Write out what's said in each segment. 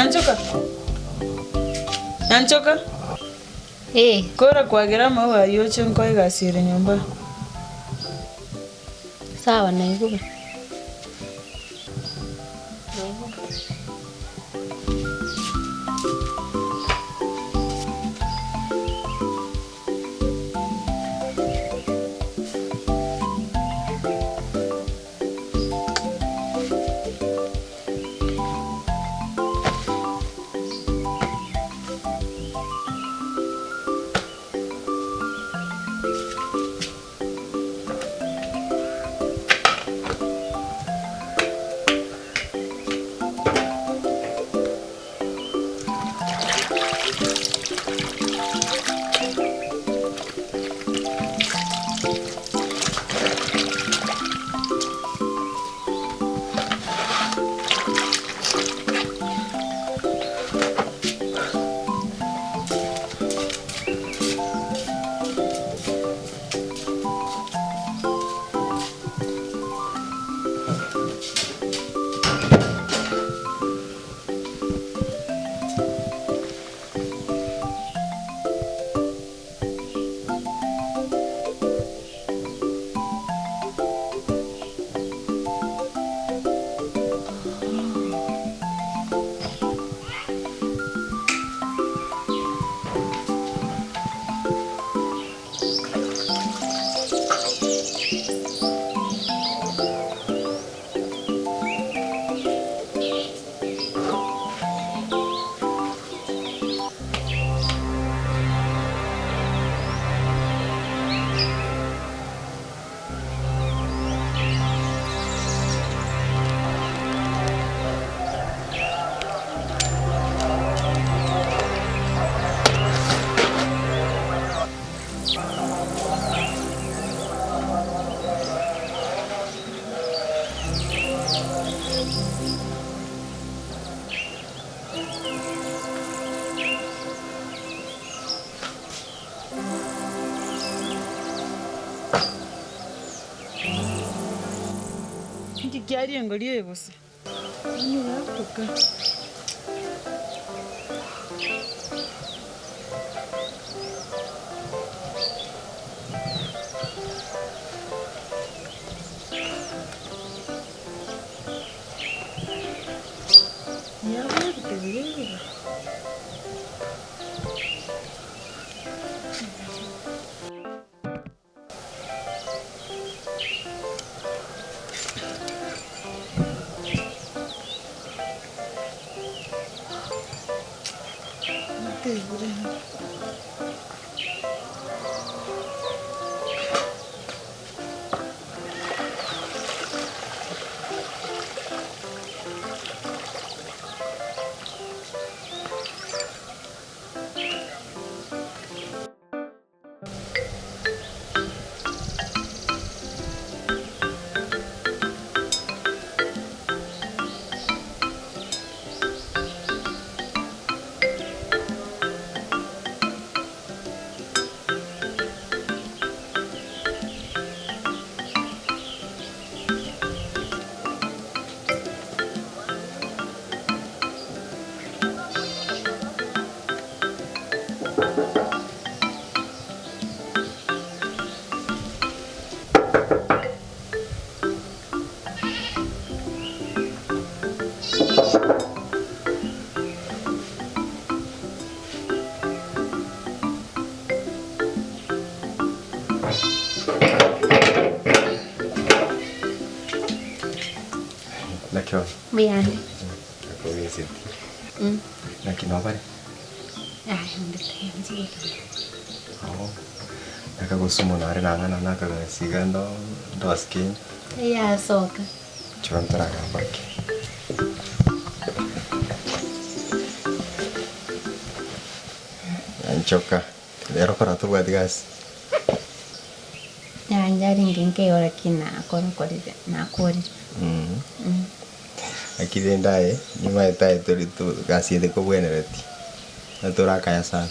Nyanchoka? Nyanchoka? Ee. Kora kwagera amauga ayio oche nkoe egasi ere nyomba. Sawa naigure. Inki kiaria engori eye gose? Naki bono? Mbuyande. Nakobesetie. Naki nobare? Yaya onde taiyo nchigoteba. Oo, nakagosumuna are nang'ana nakagasiga ndo ndosike. Eyasoka. Chiro ntoragamba ki. Nyanchoka, rero kora tobwati gasi. Yaya arenge nkeigora ki nakorokorire nakorire. Lakini rende aye, nimaete aye tori to gasi eye tekobwenereti, na torakaya sana.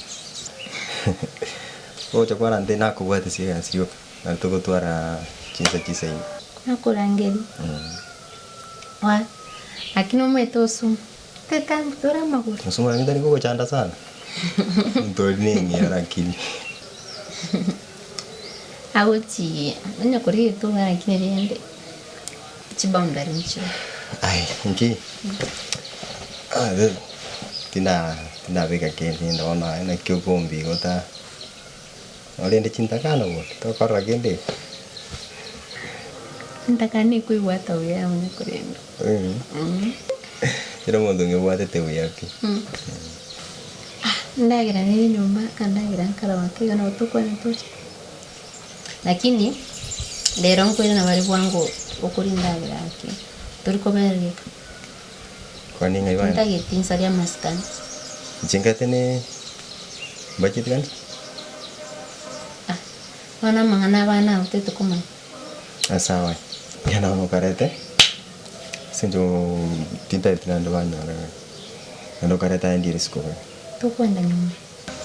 Ogocha kwarante nakobwatesia egasi rioka, nari togotwara chinsa chisaini. Nakorangeria. Wa, lakini omanyete osumu. Tetambutore amagoro. Gose omoremi tari kogochanda sana? Omonto oria neng'ira lakini. Agochia, onye koria egetunga lakini rende chiboundary nchire. Aye inche ah tina tinabeka kende bono aye naki okombigota Orende chintakana bono, tokorora kende. Entakana ekoigwata buya onye korenda. Kera omonto ngebwatete buya pi. Ah, endagera nere nyomba, akandagera nkaraba nkaiga nabo tokwana toche. Lakini, rero nkoirana bare bwango okoria endagera gaki, tori kobera riko. Kwani ng'ai bande? Tintageti nsarie amasikani. Inche nkate ne budget kanisa? Ah, bono amang'ana abana abwo tete komanya. Ah sawa, inche nabo mokarete, ase eng'encho tintageti naende banyore naende okareta aye ndire isiko bobe. Tokwenda nyuma.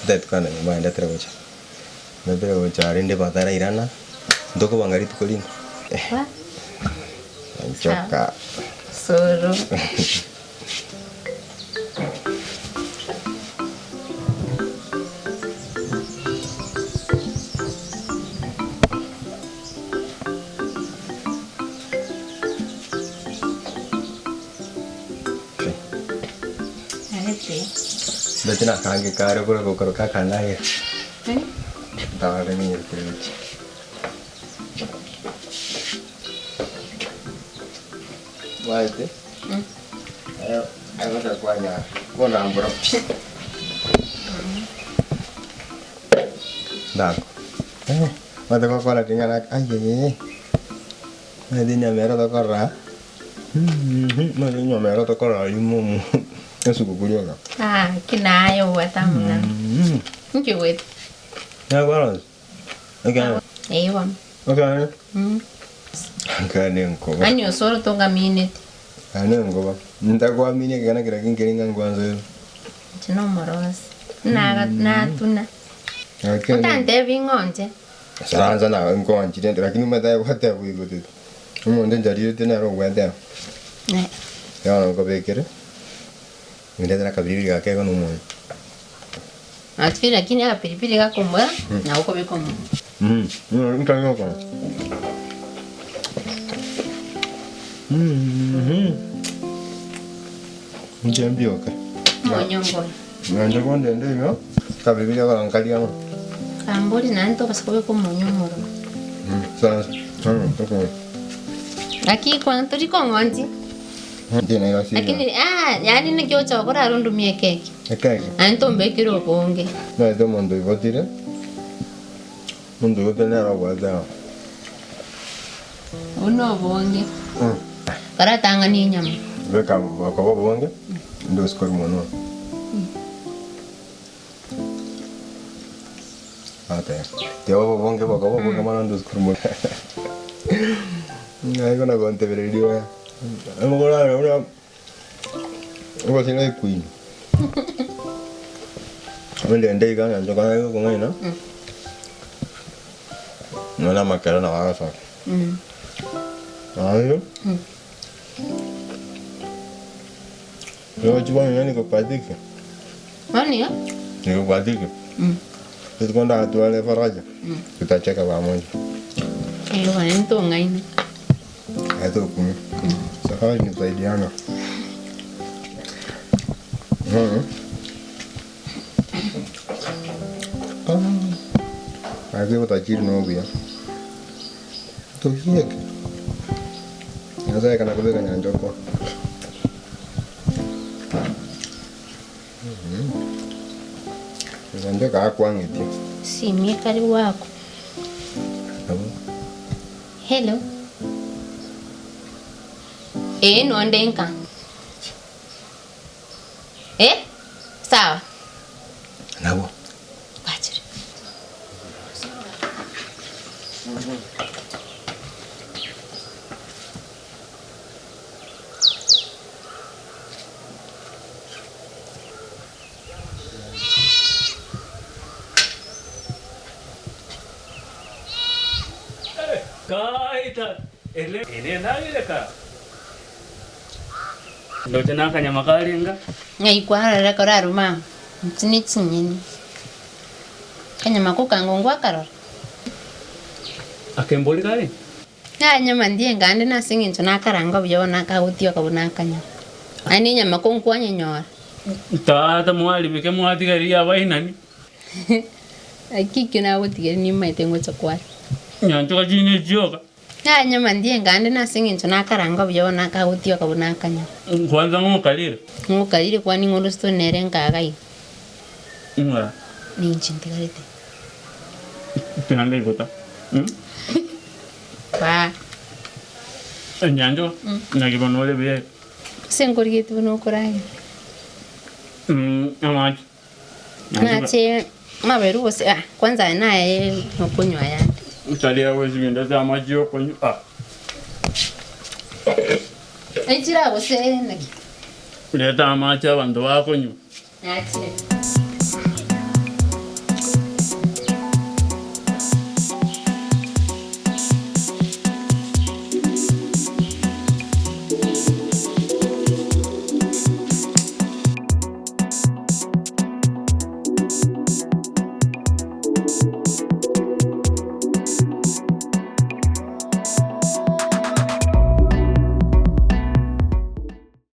Ntagete kogenda nyuma aye ndetire gocha, ndetire gocha rende batarairana, ntokobanga rituko rinde. Wa? Nchoka. Soro. Ndoche nakange kare okore gokoroka akandagera. Ntarore ninyerete gochia. Maete, aye aye gocha kwanyara konambora pi. Ndako. Eh, maete gokora ring'ana ayee. Maete enyama ero tokorora, maete enyama ero tokorora rimo omo esuguku rioka. Ah, ki naye obwate amang'ana. Inki ogwete? Nagwarora? Ekeene. Ee bono. Ekeene. Ekeene enkoba. Yaani osoro tongamineti. Ekeene enkoba. Ntakwaminia ekegena keria kinkeri ng'a nkwansa. Inche nomorosi. Naga natuna. Ekeene. Otantebi ng'o inche. Saransa naye nkoanchire inde lakini omanyete aye gwateba oigotete. Omonto ncharirete nere ogweteba. Bono nkobekere, ndetere akabiribiri gake igo na omonyo. Lakini lakini akapilipili gakomoa nabo okobeka omonyo. Ntari gokora. Inche mbioke. Omonyo mboyo. Naende kondende igo, akabiribiri akoro nkaria amo. Kambori naende tobasa kobeka omonyo omororo. Sasa, tokore. Lakini kwanza tori kong'onti. Lakini ah, yaani naki ocha gokora aro ndumie ekeki. Ekeki? Naende tombekere obonge. Naete omonto oigotire, omonto oigotire nere obwate aa. Buna obonge. Karatang'anie enyama. Beka bokoba obonge, naende osukore mono. Ate, tiga bobe obonge bokoba obonge mono naende osukore mono. Ng'ai kona gontebereria oyo, okorara buna ogosira equeen. Ondende iga nyancha kore okong'aina, nonya amakere nabo agosoka. Naende, roche bono nonye nikokwatiki, Bono iga, nikokwatiki, rituko ndatware faraja, tutacheka pamoja. Eeh bono ntong'aine. Aye tokumia. Safari ni kusaidiana. Gaki obotajiri nobuya. Tokieke. Nyasaye ekana kobeka nyanchoko. Nyanchoka akwang'etie. Simia kare gwako. Nabo. Hello. Ee nonde nka. Eh? Sawa. Nabo. Bachire. Kaita, ere ere endagera ka. Ndoche nakanyama karenga. Ng'ai kwarorire koraruma amo? Inche ne chinyeni. Akanyama kokango ngwakarora. Akembori kare. Nanyama ndie ngande nase eng'encho nakaranga buya bono akagotioka buna akanyama. Naende enyama ko nkwanyenyora. Tata mwaribike mwatigareria abainani. Naki ekio nagotigeria nimaete ngocha kware. Nyanchoka chine chioka. Nanyama ndie ngande nase eng'encho nakaranga buya bono akagotioka buna akanyama. Kwanza ng'okarire. Ng'okarire kwani ng'o orosete nere nkaga iga. Ng'ora. Ninche ntigarete. Ting'anda igota. Baa. Enyancho, naki bono ore buya. Ase nkorigetie buna okoragera. Amache. Amache amaberu gose ah, kwanza aya naye okonywa ayande. Tari agosibinda ase amache okonywa ah. Aichire gose naki? Reta amache abanto bakonywa. Nachire.